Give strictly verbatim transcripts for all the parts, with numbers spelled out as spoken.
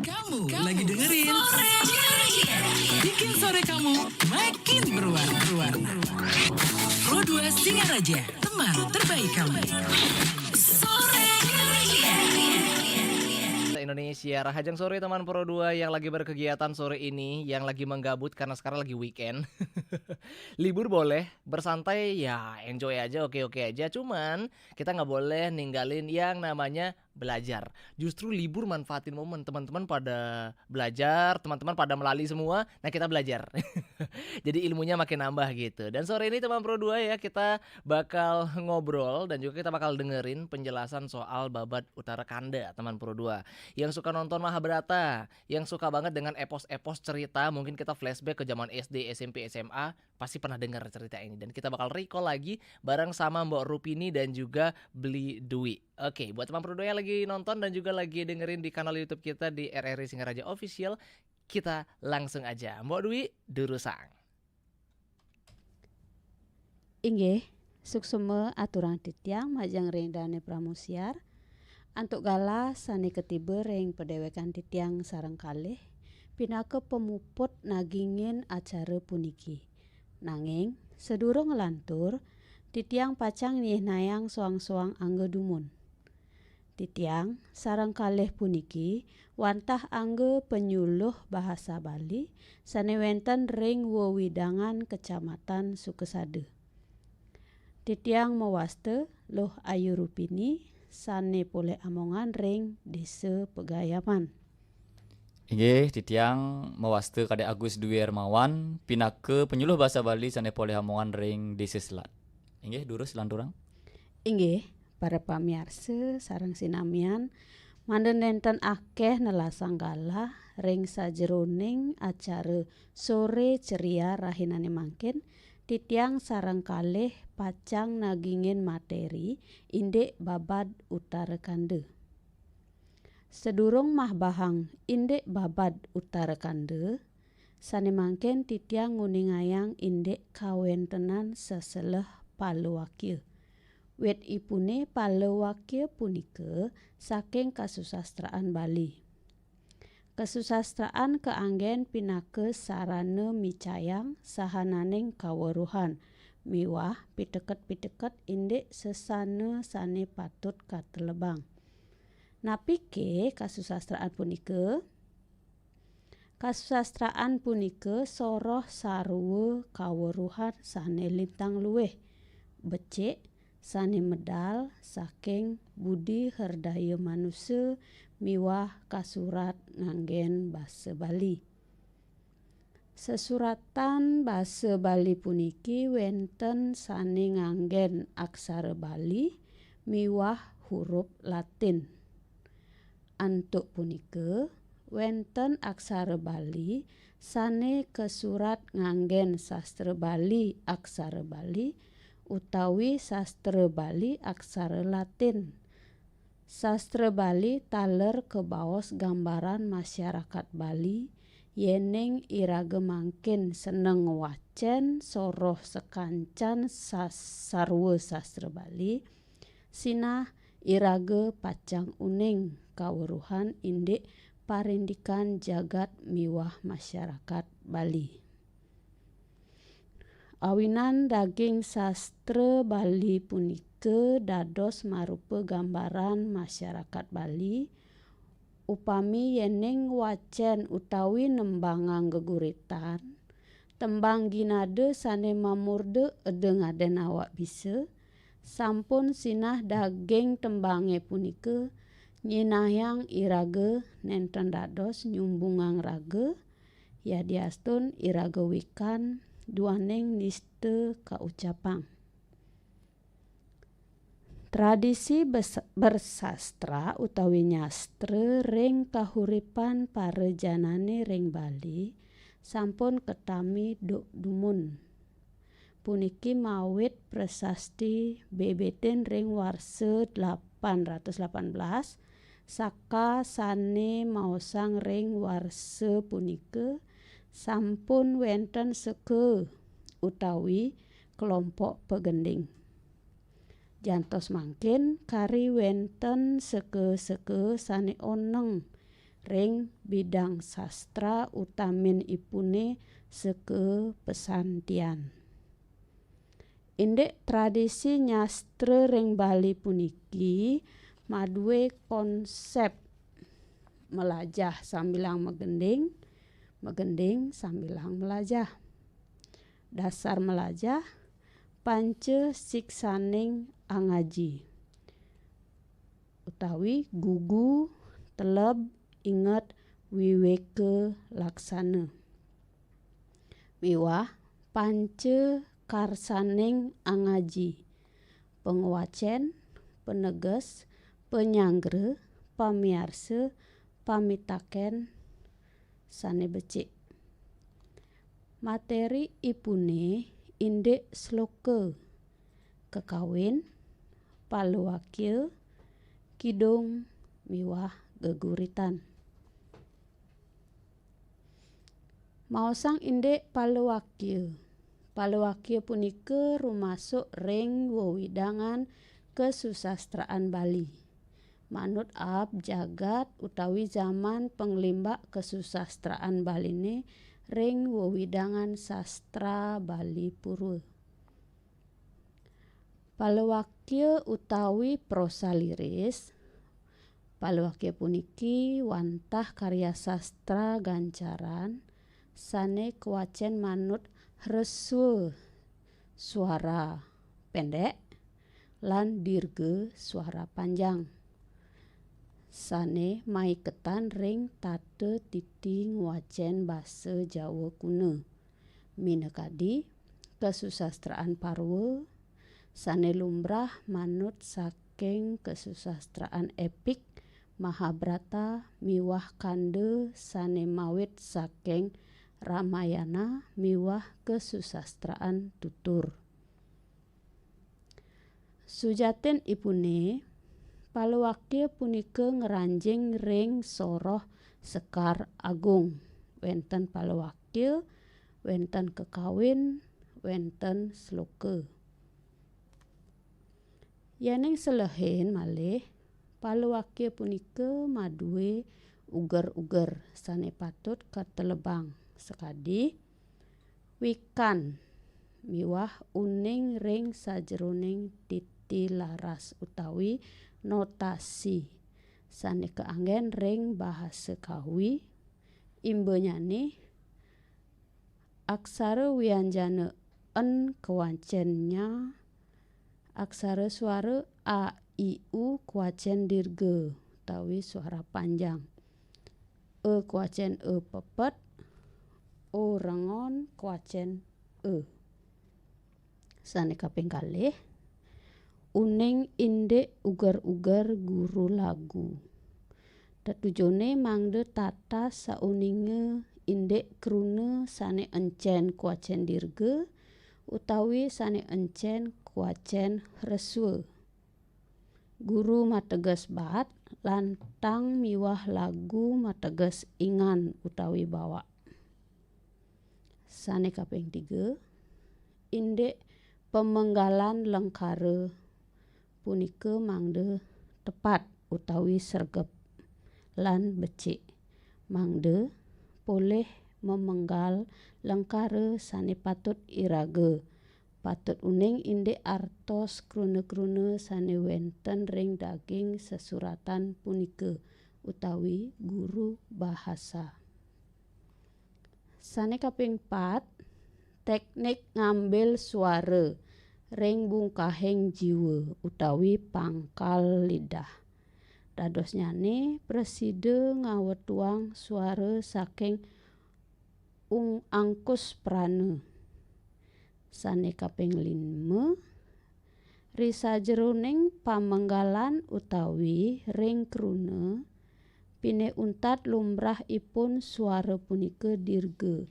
Kamu lagi dengerin Bikin Sore Kamu Makin Berwarna. Pro dua Singaraja, teman terbaik kamu. Indonesia, rahajeng sore teman Pro dua yang lagi berkegiatan sore ini, yang lagi menggabut karena sekarang lagi weekend. Libur boleh, bersantai ya enjoy aja, oke-oke aja. Cuman kita nggak boleh ninggalin yang namanya belajar. Justru libur manfaatin momen, teman-teman pada belajar, teman-teman pada melali semua, nah kita belajar. Jadi ilmunya makin nambah gitu. Dan sore ini teman Pro dua ya, kita bakal ngobrol dan juga kita bakal dengerin penjelasan soal Babad Utara Kanda, teman Pro dua. Yang suka nonton Mahabharata, yang suka banget dengan epos-epos cerita, mungkin kita flashback ke zaman S D, S M P, S M A, pasti pernah dengar cerita ini. Dan kita bakal recall lagi bareng sama Mbok Rupini dan juga Beli Dwi. Oke, buat teman Pro dua yang lagi nonton dan juga lagi dengerin di kanal YouTube kita di R R I Singaraja Official, kita langsung aja. Mbok Dwi, durusang. Inggih, suksema aturang titiang majeng ring dane pramosiar. Antuk galah sane katiba ring padewekan titiang sareng kalih, pinaka pamuput nagingin acara puniki. Nanging, sadurung nglantur, titiang pacang nyihnayang soang-soang angga dumun. Titiang sareng kalih puniki wantah angga panyuluh bahasa Bali sane wenten ring wewidangan Kecamatan Sukasada. Titiang mawasta Luh Ayu Rupini sane polih amongan ring Desa Pegayaman. Inggih, titiang mawasta Kadek Agus Dwi Hermawan pinaka penyuluh basa Bali sane polih amongan ring Desa Selat. Inggih, durus lanturang. Inggih, para pamiarsa sareng sinamian, mangda nenten akeh nelasang galah ring sajeroning acara Sore Ceria rahinane mangkin, titiang sareng kalih pacang nagingin materi indik babad Utara Kanda. Sadurung mahbahang indik babad Utara Kanda, sane mangkin titiang nguningayang indik kawentenan seseleh palawakya. Wit ipune palawakya punika saking kasusastraan Bali. Kasusastraan kaanggen pinaka sarana micayang sahananing kaweruhan miwah piteket-piteket indik sesana sane patut katelebang. Napike kasusastraan punika? Kasusastraan punika soroh sarwa kaweruhan sane lintang luih, becik, sane medal saking budi herdaya manusa miwah kasurat nganggen basa Bali. Sesuratan basa Bali puniki wenten sane nganggen aksara Bali miwah huruf Latin. Antuk punika, wenten aksara Bali sane kasurat nganggen sastra Bali aksara Bali utawi sastra Bali aksara Latin. Sastra Bali taler kabaos gambaran masyarakat Bali, yening iraga mangkin seneng ngwacen soroh sakancan sas-, sarwa sastra Bali, sinah iraga pacang uning kaweruhan indik parindikan jagat miwah masyarakat Bali. Awinan daging sastra Bali punika dados marupa gambaran masyarakat Bali, upami yening wacen utawi nembangang geguritan, tembang ginada sane mamurda Eda Ngaden Awak Bisa, sampun sinah daging tembange punika nyinahang iraga nenten dados nyumbungang raga, yadiastun iraga wikan duaning nista kaucapang. Tradisi bes-, bersastra utawi nyastra ring kahuripan para janane ring Bali sampun katami duk dumun. puniki mawit prasasti bebetin ring warsa delapan ratus delapan belas, saka sane maosang ring warsa punika sampun wenten seka utawi kelompok pagending. Jantos mangkin kari wenten seka-seka sane oneng ring bidang sastra utaminipune seka pesantian. Indik tradisi nyastra ring Bali puniki madue konsep melajah sambilang magending, magending sambilang melajah. Dasar melajah, panca siksaning angaji, utawi gugu, teleb, inget, wiweka, laksana. Miwah panca karsaning angaji, pangwacen, paneges, panyanggra, pamiarsa, pamitaken, sane becik. Materi ipune indik sloka, kakawin, palawakya, kidung, miwah geguritan. Maosang indik palawakya. Palawakya punika rumasuk ring wewidangan kasusastraan Bali. Manut aab jagat utawi zaman panglimbak kasusastraan Baline ring wewidangan sastra Bali Purwa. Palawakya utawi prosa liris. Palawakya puniki wantah karya sastra gancaran sane kawacen manut hreswa suara pendek lan dirga suara panjang, sane maiketan ring tata titi ngwacen basa Jawa kuna. Minakadi, kasusastraan Parwa, sane lumrah manut saking kasusastraan epik Mahabharata miwah kanda sane mawit saking Ramayana miwah kasusastraan tutur. Sujatinipune, palawakya punika ngranjing ring soroh Sekar Agung. Wenten palawakya, wenten kakawin, wenten sloka. Yening selehin malih, palawakya punika madue uger-uger sane patut katelebang sakadi wikan miwah uning ring sajeroning titi laras utawi notasi sane kaanggen ring bahasa Kawi, imbanyane aksara wianjana en kawacen nya, aksara suara a, i, u kawacen dirga utawi suara panjang. E kawacen e pepet, o rengon kawacen e. Sane kaping kalih, uning indik uger-uger guru lagu. Tetujone mangda tatas sauninga indik kruna sane encen kawacen dirga utawi sane encen kawacen hreswa. Guru mateges baat, lantang miwah lagu mateges ingan utawi bawak. Sane kaping tiga, indik pamenggalan lengkara punika mangda tepat utawi sregep lan becik. Mangda polih mamenggal lengkara sane patut iraga, patut uning indik artos kruna-kruna sane wenten ring daging sesuratan punika utawi guru bahasa. Sane kaping pat, teknik ngambil suara ring bungkahing jiwa utawi pangkal lidah. Dadosnyane prasida ngawetuang suara saking ung angkus prana. Sane kaping lima, ri sajeroning pamenggalan utawi ring kruna, pinih untat lumrahipun suara punika dirga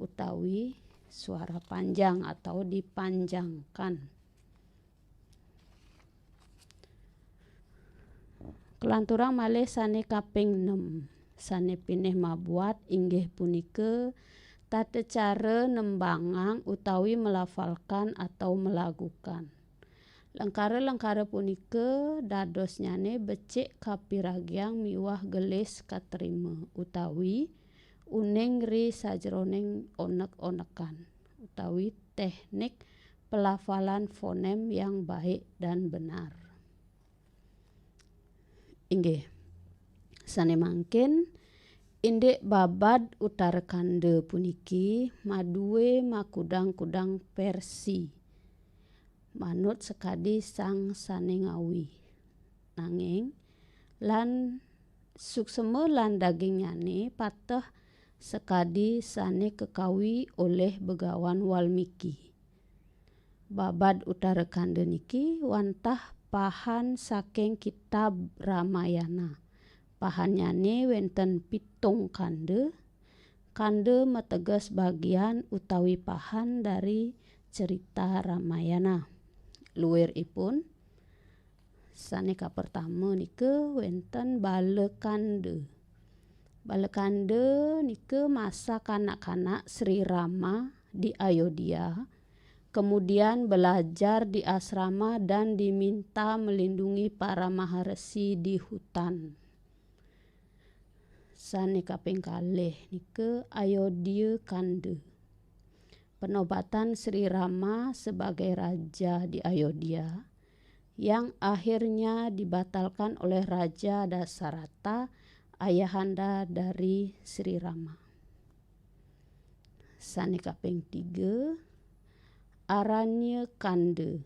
utawi suara panjang atau dipanjangkan. Kelanturang malih sane kaping enam, sane pinih mabuat inggih punika tata cara nembangang utawi melafalkan atau melagukan. Lengkara-lengkara punika dadosnyane becik kapiragiang miwah gelis katrima utawi uning ri sajeroning onek-onekan utawi teknik pelafalan fonem yang baik dan benar. Inggih. Sane mangkin, indik babad utarekanda puniki madue makudang-kudang versi manut sakadi sang sane ngawi. Nanging, lan suksema lan dagingnyane pateh sakadi sane kakawi olih Begawan Walmiki. Babad utarekanda niki wantah pahan saking kitab Ramayana. Pahannyane wenten pitung kanda. Kanda mateges bagian utawi pahan dari cerita Ramayana. Luiripun, sane kapertama nika wenten balakanda. Balakanda nika masa kanak-kanak Sri Rama di Ayodhya, kemudian belajar di asrama dan diminta melindungi para maharesi di hutan. Sane kaping kalih nika Ayodhya Kanda. Penobatan Sri Rama sebagai raja di Ayodhya yang akhirnya dibatalkan oleh Raja Dasarata, ayahanda dari Sri Rama. Sane kaping tiga, Aranya Kanda.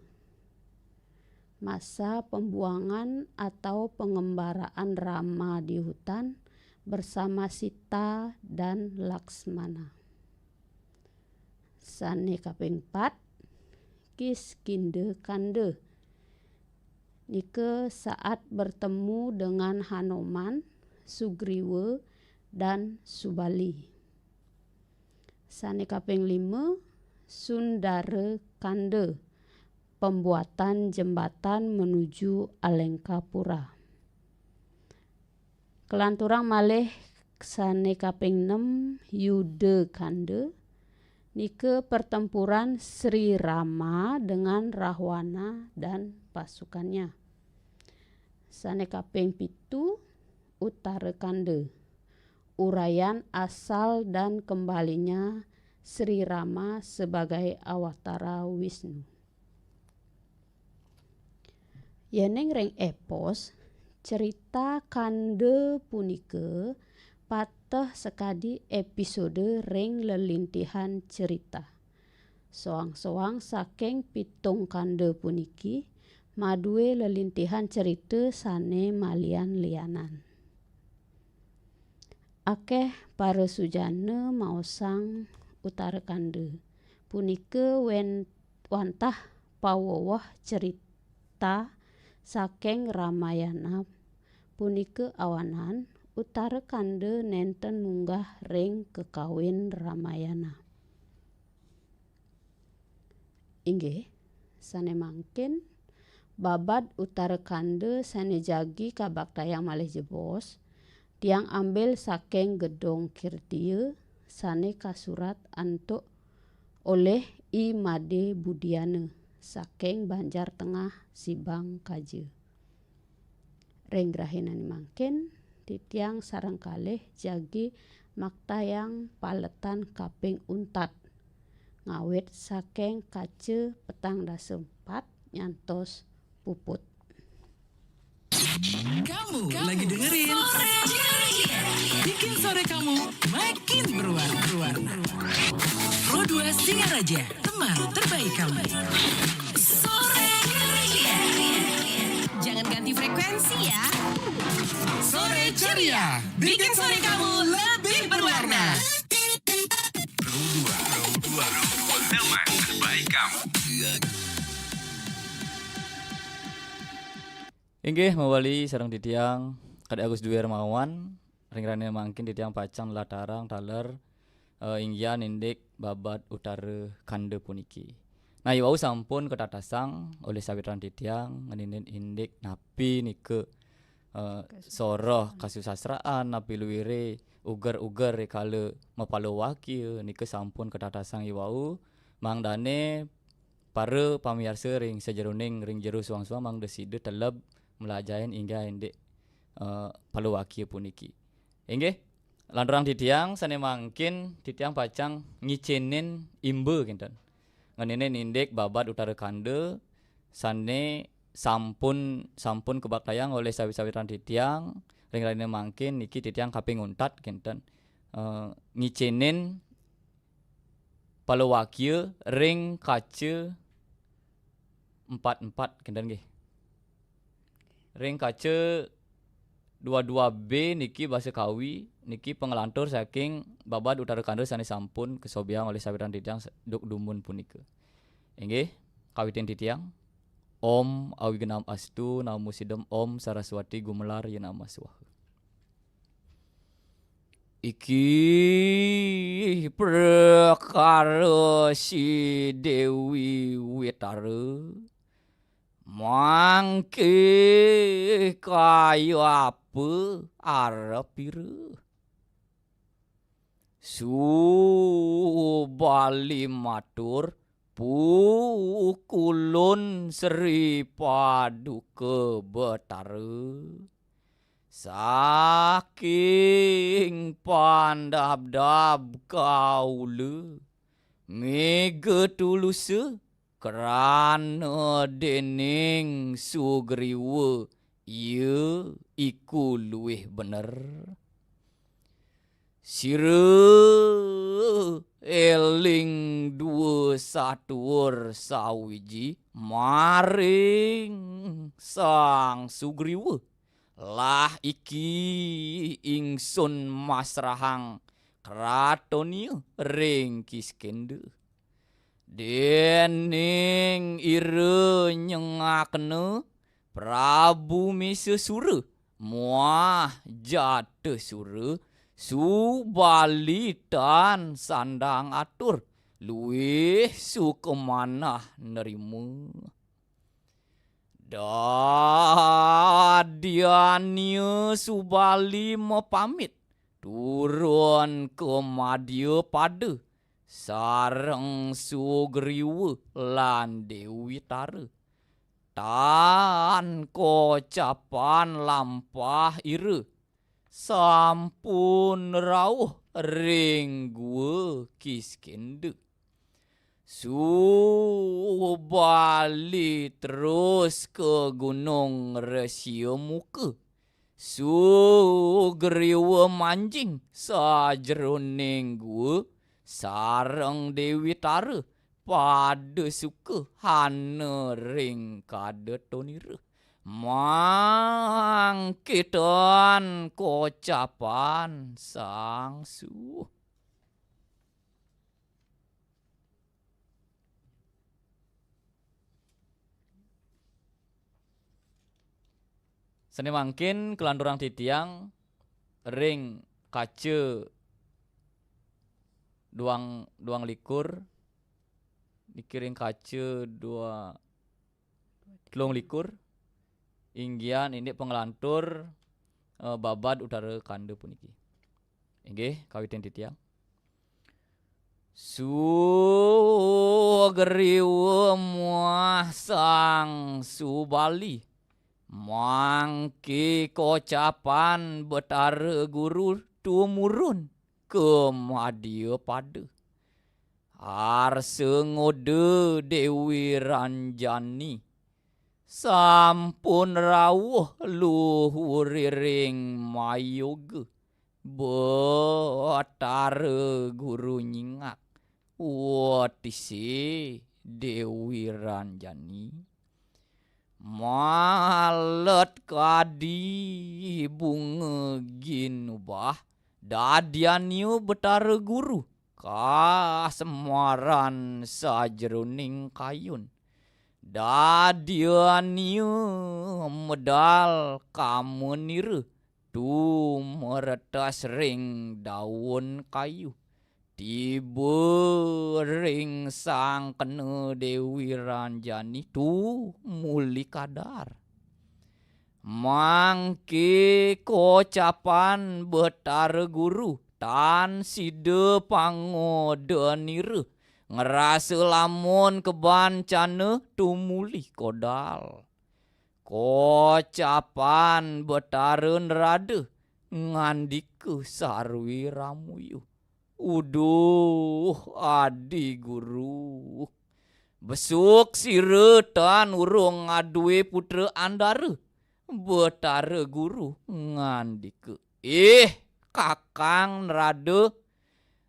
Masa pembuangan atau pengembaraan Rama di hutan bersama Sita dan Laksmana. Sane kaping pat, Kiskindha Kanda. Nika saat bertemu dengan Hanoman, Sugriwa, dan Subali. Sane kaping lima, Sundara Kanda, pembuatan jembatan menuju Alengkapura. Kelanturang malih sane kaping enam, Yuda Kanda, nika pertempuran Sri Rama dengan Rahwana dan pasukannya. Sane kaping pitu, Uttara Kanda, uraian asal dan kembalinya Sri Rama sebagai awatara Wisnu. Yening ring epos, cerita kanda punika pateh sakadi episode ring lelintihan cerita. Soang-soang saking pitung kanda puniki madue lelintihan cerita sane malian-lianan. Akeh para sujana maosang Uttara Kanda punika wen-, wantah paweweh cerita saking Ramayana punika awanan Uttara Kanda nenten munggah ring kakawin Ramayana. Inggih, sane mangkin babad Uttara Kanda sane jagi kabaktayang malih jebos, tiang ambil saking Gedong Kirtia sane kasurat antuk olih I Made Budiana saking Banjar Tengah Sibang Kaja. Ring rahinane mangkin, titiang sareng kalih jagi maktayang paletan kaping untat, ngawit saking kaca petang dasa empat nyantos puput. Kamu lagi dengerin Bikin Sore Kamu Makin Berwarna. Pro dua Singaraja, teman terbaik kamu. Sore Ceria. Jangan ganti frekuensi ya. Sore Ceria, bikin sore kamu lebih berwarna. Pro dua, Pro dua, teman terbaik kamu. Inggih, mawali sareng titiang Kadek Agus Dwi Hermawan. Ring rahina mangkin titiang pacang nlatarang taler eh, inggihan indik babad utara kanda puniki. Nah, iwau sampun katatasang olih sawitran titiang ngeninin indik napi nika, eh, soroh kasusastraan, napi luire uger-uger rikala mapalawakia nika sampun katatasang iwau, mangdane para pamiarsa ring sajeroning ring jero suang-suang mangda sida teleb mlajahin inggih indik, eh, palawakia puniki. Inggih, lanturang titiang sane mangkin titiang pacang ngicenin imba kinten. Ngeninin indik babad utara kanda sane sampun, sampun kabaktayang olih sawit-sawitan titiang, ring rahina mangkin niki titiang kaping untat kinten. Eh, ngicenin palawakia ring kaca empat empat kinten nggih. Ring kaca dua dua B niki basa Kawi, niki panglantur saking babad utara kanda sane sampun kasobiang olih sawitran titiang sa-, duk dumun punika. Inggih, kawitin titiang. Om Awignam Astu, Namo Sidam, Om Saraswati Gumelar Ya Namah Swaha. Iki prakara si Dewi Witara, mangke kaya apa arepira? Subali matur, pukulun Sri Paduka Betara. Saking pandabdab kaula, mega tulusa krana dening Sugriwa, iya iku luih bener. Sira eling dua satua sawiji maring Sang Sugriwa. Lah iki ingsun masrahang kratonia ring Kiskenda. Dening ira nyengakna Prabu Mesasura muah Jatasura, Subali tan sandang atur, luih suka manah nerima. Dadianya Subali mapamit turun ka madya pada sareng Sugriwa lan Dewi Tara. Tan kocapan lampah ira, sampun rauh ring Gua Kiskenda. Subali terus ka Gunung Resia Muka. Sugriwa manjing sajeroning gua sareng Dewi Tara pada suka hana ring kada tonira. Mangkitan kocapan Sang Suh. Sane mangkin kalanturang titiang ring kaca duang, duang likur, niki ring kaca dua, telung likur, inggihan indik panglantur, eh, babad utara kanda puniki. Inggih, kawitin titiang. Sugriwa muah Sang Subali, mangke kocapan Betara Guru tumurun ka madya pada. Arsa ngoda Dewi Ranjani, sampun rauh luhuriring mayoga. Betara Guru nyingak, wetise Dewi Ranjani. Malet kadi bunga ginubah, dadiannya Betara Guru kasmaran sajeroning kayun. Dadiannya medal kamanira tumeretas ring daun kayu. tiba ring sangkena Dewi Ranjani tumuli kadar. Mangke kocapan Betara Guru tan sida pangoda nira, ngrasa lamun kabancana tumuli kodal. Kocapan Betara Narada, ngandika sarwi ramuyu. Uduh, Adi Guru. Besuk sira tan urung ngadue putra andara. Betara Guru ngandika, "Ih, Kakang Narada,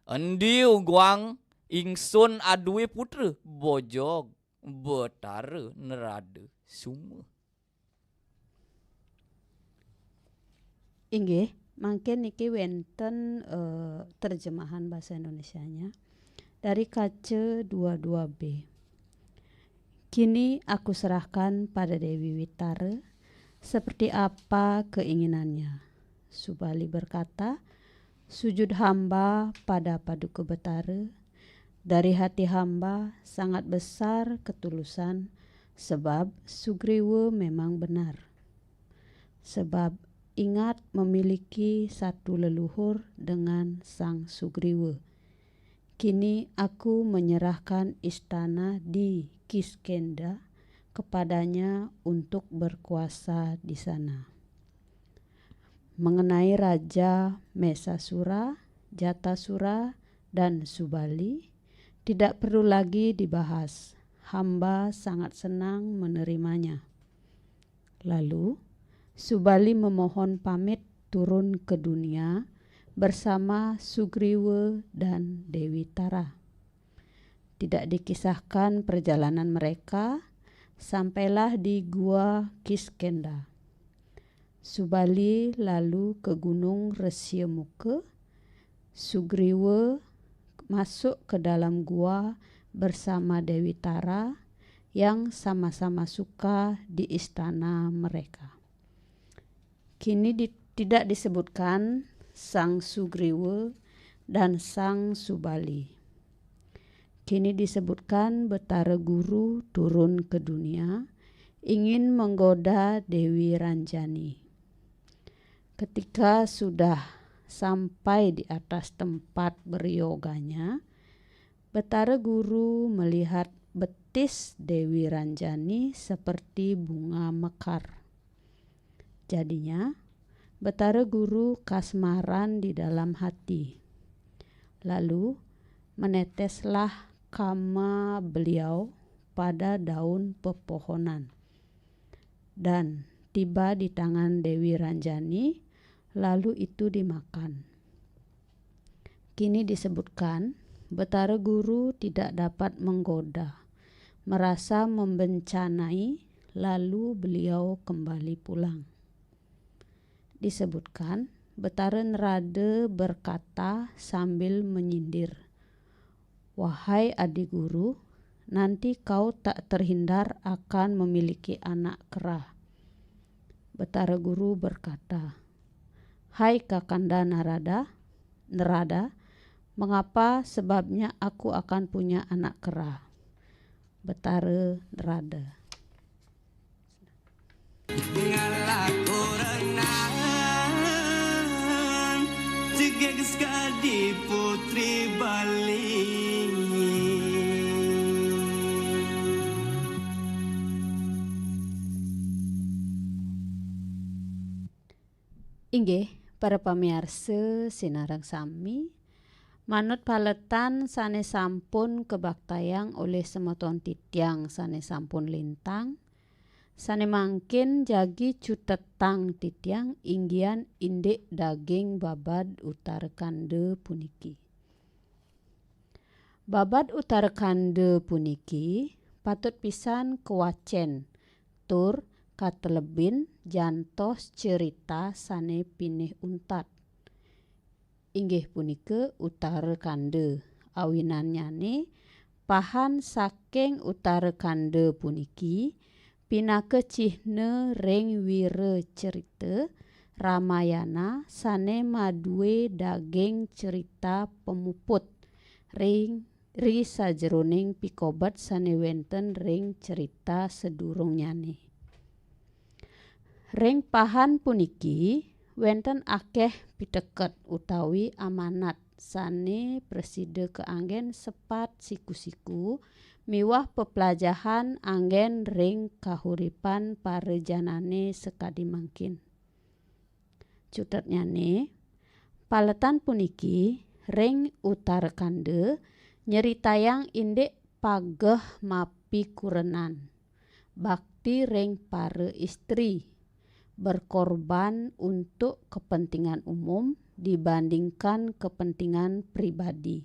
endi uguang ingsun adue putra?" Bojog Betara Narada suma. Inggih, mangkin niki wenten, eh, terjemahan bahasa Indonesianya dari kaca dua dua B. "Kini aku serahkan pada Dewi Witara seperti apa keinginannya." Subali berkata, "Sujud hamba pada Paduka Betara, dari hati hamba sangat besar ketulusan, sebab Sugriwa memang benar. Sebab ingat memiliki satu leluhur dengan Sang Sugriwa. Kini aku menyerahkan istana di Kiskenda kepadanya untuk berkuasa di sana. Mengenai Raja Mesasura, Jatasura, dan Subali, tidak perlu lagi dibahas. Hamba sangat senang menerimanya." Lalu, Subali memohon pamit turun ke dunia bersama Sugriwa dan Dewi Tara. Tidak dikisahkan perjalanan mereka, sampailah di Gua Kiskenda. Subali lalu ke Gunung Resyamuka. Sugriwa masuk ke dalam gua bersama Dewi Tara yang sama-sama suka di istana mereka. Kini di-, tidak disebutkan Sang Sugriwa dan Sang Subali. Kini disebutkan Betara Guru turun ke dunia, ingin menggoda Dewi Ranjani. Ketika sudah sampai di atas tempat beryoganya, Betara Guru melihat betis Dewi Ranjani seperti bunga mekar. Jadinya, Betara Guru kasmaran di dalam hati. Lalu, meneteslah kama beliau pada daun pepohonan dan tiba di tangan Dewi Ranjani, lalu itu dimakan. Kini disebutkan, Betara Guru tidak dapat menggoda, merasa membencanai, lalu beliau kembali pulang. Disebutkan, Betara Nerada berkata sambil menyindir, "Wahai Adi Guru, nanti kau tak terhindar akan memiliki anak kera." Betara Guru berkata, "Hai Kakanda Narada, Nerada, mengapa sebabnya aku akan punya anak kera?" Betara Nerada. Ngalakorenan, cegeg sekadi Putri Bali. Inggih, para pamiarsa sinareng sami, manut paletan sane sampun kabaktayang olih semeton titiang sane sampun lintang, sane mangkin jagi cutetang titiang inggihan indik daging babad Uttarakanda puniki. Babad Uttarakanda puniki patut pisan kawacen tur katelebin jantos cerita sane pinih untat. Inggih punika Uttarakanda. Awinannyane, pahan saking Uttarakanda puniki pinaka cihna ring wira cerita Ramayana sane madue daging cerita pamuput, ring ri sajeroning pikobet sane wenten ring cerita sedurungnyane. Ring pahan puniki wenten akeh piteket utawi amanat sane prasida kaanggen sepat siku-siku miwah peplajahan anggen ring kahuripan parajanane sakadi mangkin. Cutetnyane, paletan puniki ring Uttarakanda nyeritayang indik pageh mapikurenan, bakti ring para istri, berkorban untuk kepentingan umum dibandingkan kepentingan pribadi.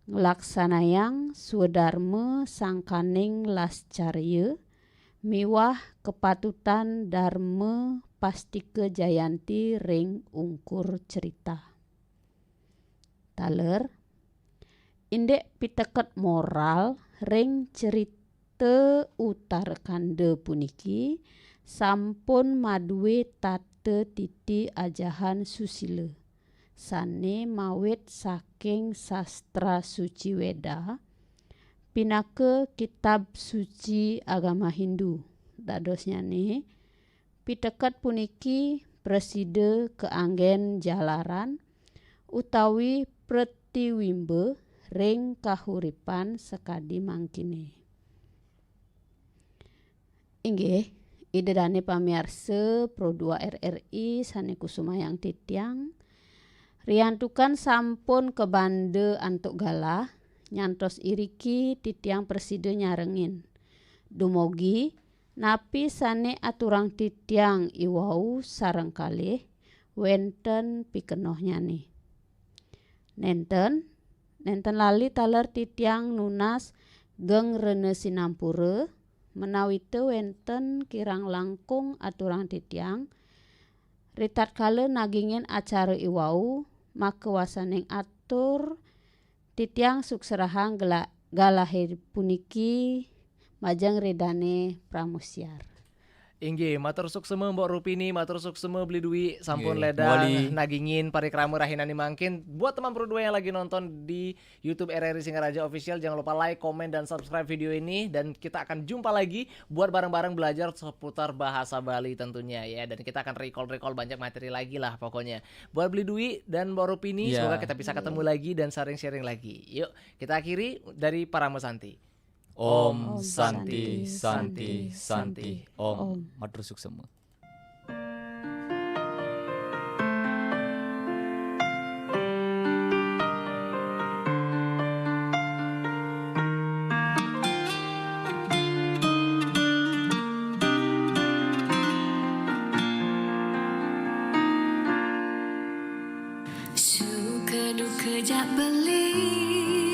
Nglaksanayang swadarma sangkaning lascarya miwah kapatutan Darma Pastika Jayanti ring ungkur cerita. Taler, indik piteket moral ring cerita Uttarakanda puniki sampun madue tata titi ajahan susila, sane mawit saking Sastra Suci Weda, pinaka kitab suci agama Hindu. Dadosnyane, piteket puniki prasida kaanggen jalaran utawi pratiwimba ring kahuripan sakadi mangkine. Inggih, Ida Dane pamiarsa Pro dua R R I sane kusumayang titiang, riantukan sampun kabanda antuk galah, nyantos iriki titiang prasida nyarengin. Dumugi, napi sane aturang titiang iwau sareng kalih wenten pikenohnyane. Nenten, nenten lali taler titiang nunas geng rena sinampura, menawita wenten kirang langkung aturang titiang, ritatkala nagingin acara iwau, maka wasaning atur titiang sukserahang gela-, galahe puniki majeng Ida Dane Pramusiar. Inggih, matur suksema Mbok Rupini, matur suksema Beli Dwi, sampun Inggih, ledang mawali. Nagingin parikrama rahinane mangkin. Buat teman Pro dua yang lagi nonton di YouTube R R I Singaraja Official, jangan lupa like, komen, dan subscribe video ini. Dan kita akan jumpa lagi buat bareng-bareng belajar seputar bahasa Bali tentunya ya. Dan kita akan recall-recall banyak materi lagi lah pokoknya. Buat Beli Dwi dan Mbok Rupini, iya, semoga kita bisa ketemu lagi dan sharing-sharing lagi. Yuk, kita akhiri dari Parama Santi. Om Santi, Santi, Santi, Om. Om. Matur suksema. Suka duka jak beli.